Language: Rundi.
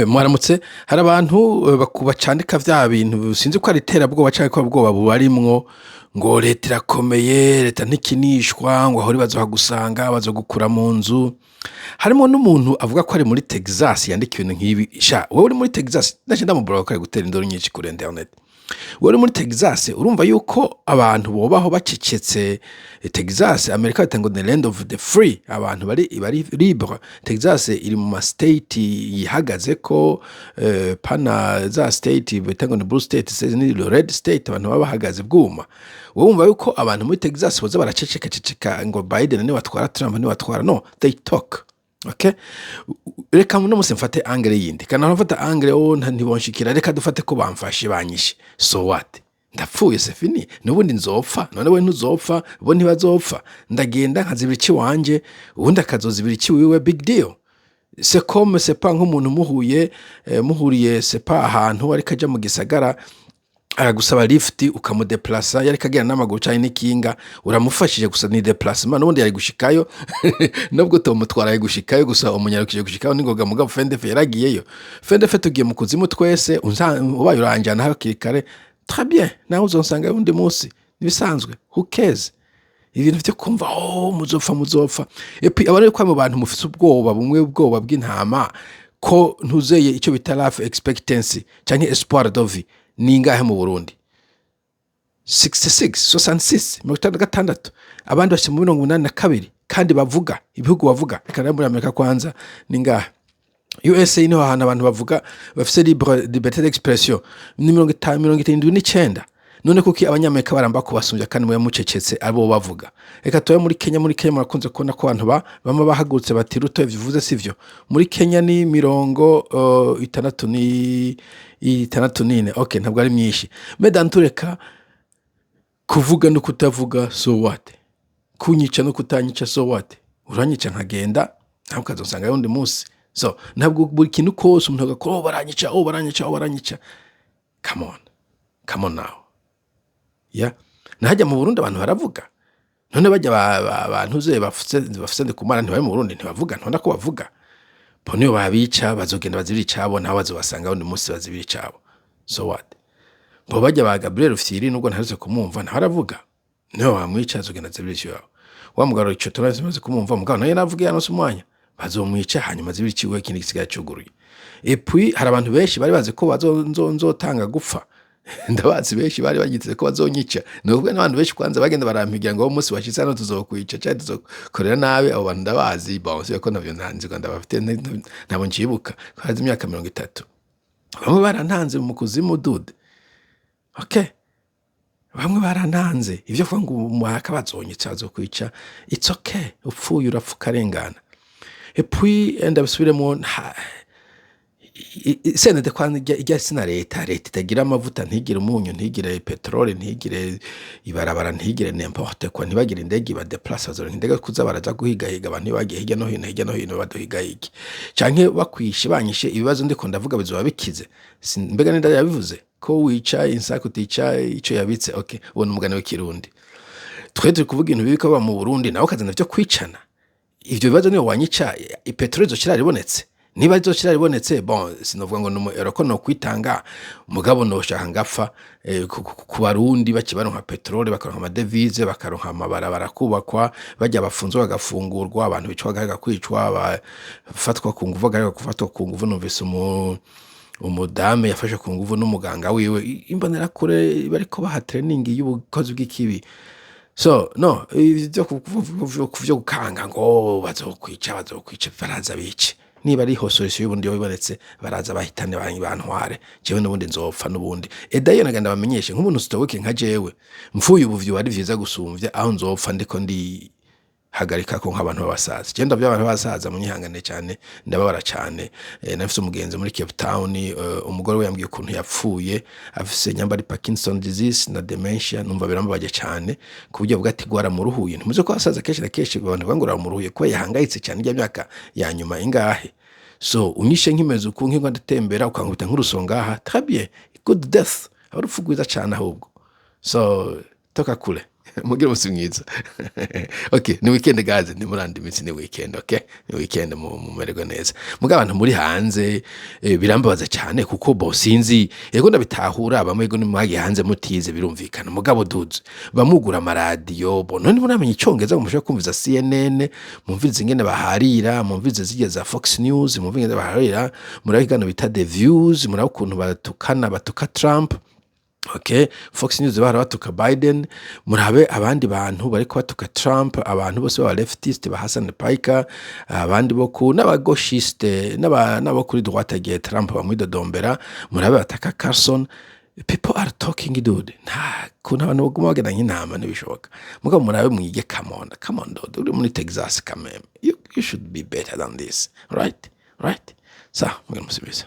Mwaramutse. Hari abantu bacandika vya bintu, sinzi ko ari iterabwoba canke ko ari ubwoba bubarimwo, ngo leta irakomeye, leta ntikinishwa, ngo aho bazohagusanga, bazogukura mu nzu. Harimwo n'umuntu avuga ko ari muri Texas yandika ibintu nk'ibi. Sha, wewe uri muri Texas, naje ndamubura ko ari gutera induru nyinshi kuri internet. Wewe uri muri Texas, urumva yuko abantu bobaho bacecetse. Texas, Amerika bita ngo the land of the free, abantu bari libre. Texas iri mu ma state yihagazeko, pana za state bita ngo ni blue state, ni red state, abantu baba bahagaze bwuma. Wowe wumva yuko abantu muri Texas boza baraceceka ceceka ngo Biden niwe atwara, Trump niwe atwara? No, they talk. Okay, reka uno musi mfate angle yindi, kana mfata angle, oh, ntibonshikira. Reka dufate ko bamfashe, banyishe, so what? Ndapfuye, c'est fini, nubundi nzopfa. None we ntuzopfa, bo ntibazopfa. Ndagenda nkazibira ici wanje, ubundi akazozibira ici wiwe. Big deal? C'est comme, c'est pas nk'umuntu muhuye, muhuriye, c'est pas ahantu ariko aja mu gisagara, aragusaba lift, ukamudeplasa, yariko agenda n'amaguru canke n'ikinga, uramufashije gusa, ni déplacement, n'ubundi yari gushikayo nubwo utomutwara, yari gushikayo gusa, umunyarukije gushikayo n'ingoga. Mugabo fendefe yaragiyeyo, fendefe tugiye mu kuzimu twese. Ubaye uranjana hakiri kare, très bien, nawe uzonsanga undi munsi, nibisanzwe. Who cares? Ibintu vyo kumva, oh, muzopfa, muzopfa. Et puis abari ko mu bantu mufise ubwoba bumwe, ubwoba bw'intama, ko ntuzeye icyo bita life expectancy canke espoir de vie ni ingahe mu Burundi? 66, 66, 66, abandi bashika mu 82. Kandi bavuga ibihugu bavuga, reka nayo muri Amerika kwanza ni ngahe? USA niho hantu abantu bavuga bafise libre liberté d'expression, ni 50, 79. None kuki Abanyamerika baramba kubasumbya kandi mwe mucecetse, abo bavuga? Reka tube muri Kenya. Muri Kenya murakunze kubona ko abantu bama bahagurutse bati Ruto ivyo uvuze sivyo. Muri Kenya ni mirongo itandatu ni 64. Okay, ntabwo ari myinshi. Medan tureka kuvuga no kutavuga, so what? Kunyica no kutanyica, so what? Uranyica nkagenda, nawe ukazosanga undi munsi. So ntabwo buri kintu kose umuntu agakora, oh baranyica, oh baranyica, oh baranyica. Come on, come on now. Yeah, nahajya mu Burundi abantu baravuga. None bajya bantuze bafuse Ndikumana, ntibari mu Burundi, ntibavuga? Ntubona ko bavuga? Bo niyo babica, bazogenda bazibira icabo, nabo bazobasanga undi munsi bazibira icabo. So what? Bo bajya ba Gabriel Rufyiri, nubwo ntaherutse kumwumva, nawe aravuga. Niyo bamwica, azogenda azibira iciwabo. Wa mugabo ico turazi kumwumva, mugabo nawe navuga yanose umwanya, bazomwica hanyuma azibira iciwe, ikindi gisigaye cuguruye. Et puis hari abantu benshi bari bazi ko nzotanga gupfa. Ndabazi benshi bari bagiteze ko bazonyica. Ni ukuvuga n'abantu benshi kwanza bagenda barampigira ngo uwo munsi washitse hano tuzokwica canke tuzokorera nabi. Abo bantu ndabazi. Bon, sibyo ko navyo ntanzi ko ndabafite, ntabwo ncibuka ko hazi imyaka 30. Bamwe barantanze mu kuzimu, dude. Okay, bamwe barantanze. Ivyo kuvuga ngo umuhaka bazonyica, bazokwica, it's okay. Upfuye urapfa ukarengana. Et puis ndabisubiremo, CNDD kwanza ijya sina leta, leta itagira amavuta, ntigire umunyu, ntigire peteroli, ntigire ibarabara, ntigire n'importe quoi, ntibagire indege ibadeplace. Bazoronka indege kuza baraja guhigahiga abantu bagiye hirya no hino, hirya no hino, baduhigahiga canke bakwishe, banyishe? Ibibazo ndiko ndavuga bizoba bikize. Mbega ninda yabivuze ko wica insaka utica ico yabitse? Okay, uwo ni umugani w'ikirundi. Twe turi kuvuga ibintu bibi ko biba mu Burundi, nawe ukazana vyo kwicana. Ivyo bibazo niyo wanyica, ipeteroli izocira ribonetse. Niba izocira ribonetse, bon, sinovuga ngo ni ko nokwitanga, mugabo noshaka ngapfa ku Barundi bakibaronka peteroli, bakaronka amadevize, bakaronka amabarabara kubakwa, bajya bafunzwe bagafungurwa, abantu bicwa bagahagarika kwicwa, bafatwa ku nguvu bagahagarika gufatwa ku nguvu. Numvise umudame yafashe ku nguvu n'umuganga wiwe, imbonerakure bariko baha training y'ubukozi bw'ikibi. So no ivyo vyo gukanga ngo bazokwica, bazokwica, baraza bice. Niba ariho solution y'ubundi ibonetse, baraza bahitane, bantware jewe, n'ubundi nzopfa n'ubundi. Edayo nagenda bamenyeshe nk'umuntu stoic nka jewe, mfuye ubu vyoba ari vyiza gusumvya aho nzopfa ndiko ndi hagarika ko nk'abantu b'abasaza. Je ndavyo abantu b'abasaza, munyihangane cyane, ndababara cyane. Nafise umugenzi muri Cape Town, umugore we yambwiye ukuntu yapfuye afise nyambari Parkinson disease na dementia, numva birambabaje cyane ku buryo bwa ati gwaramuruhuye. Ntimuze ko abasaza kenshi na kenshi abantu bavuga ngo ramuruhuye kuba yahangayitse cyane ijya myaka ya nyuma ingahe. So unyishe nkimeze uku, nk'ingo ndatembera, ukankubita nk'urusonga aha, très bien, good death, aba urupfu rwiza cyane ahubwo. So toka kule. Mugire umunsi mwiza. Okay, ni weekend guys, ni murandi minsi, ni weekend. Okay, ni weekend, mumererwe neza. Mugabo abantu muri hanze, birambabaza cyane kuko bo sinzi, yego ndabitahura, bamwe yego nimwagiye hanze mutize, birumvikana. Mugabo dudes, bamugura amaradiyo, bo none muramenya Icyongereza ngo mushobore kumviza CNN, mumvirize ingene baharira, mumvirize zirya za Fox News, mumvirize ingene baharira, murabe ikiganiro bita The Views, murabe ukuntu batukana, batuka Trump. Okay, Fox News bahora batuka Biden, murabe abandi bantu bariko batuka Trump, abantu bose baba leftist, ba Hassan Piker, abandi bo ku n'aba gauchiste, n'abo kuri droite gihe Trump bamwidodombera, murabe bataka Carlson. People are talking, dude. Nta kuntu abantu baguma bagenda nk'intama, ntibishoboka. Mugabo murabe mwige. Come on, come on, dude, uri muri Texas kameme, you should be better than this, right? Right, sa mugire umusubizo.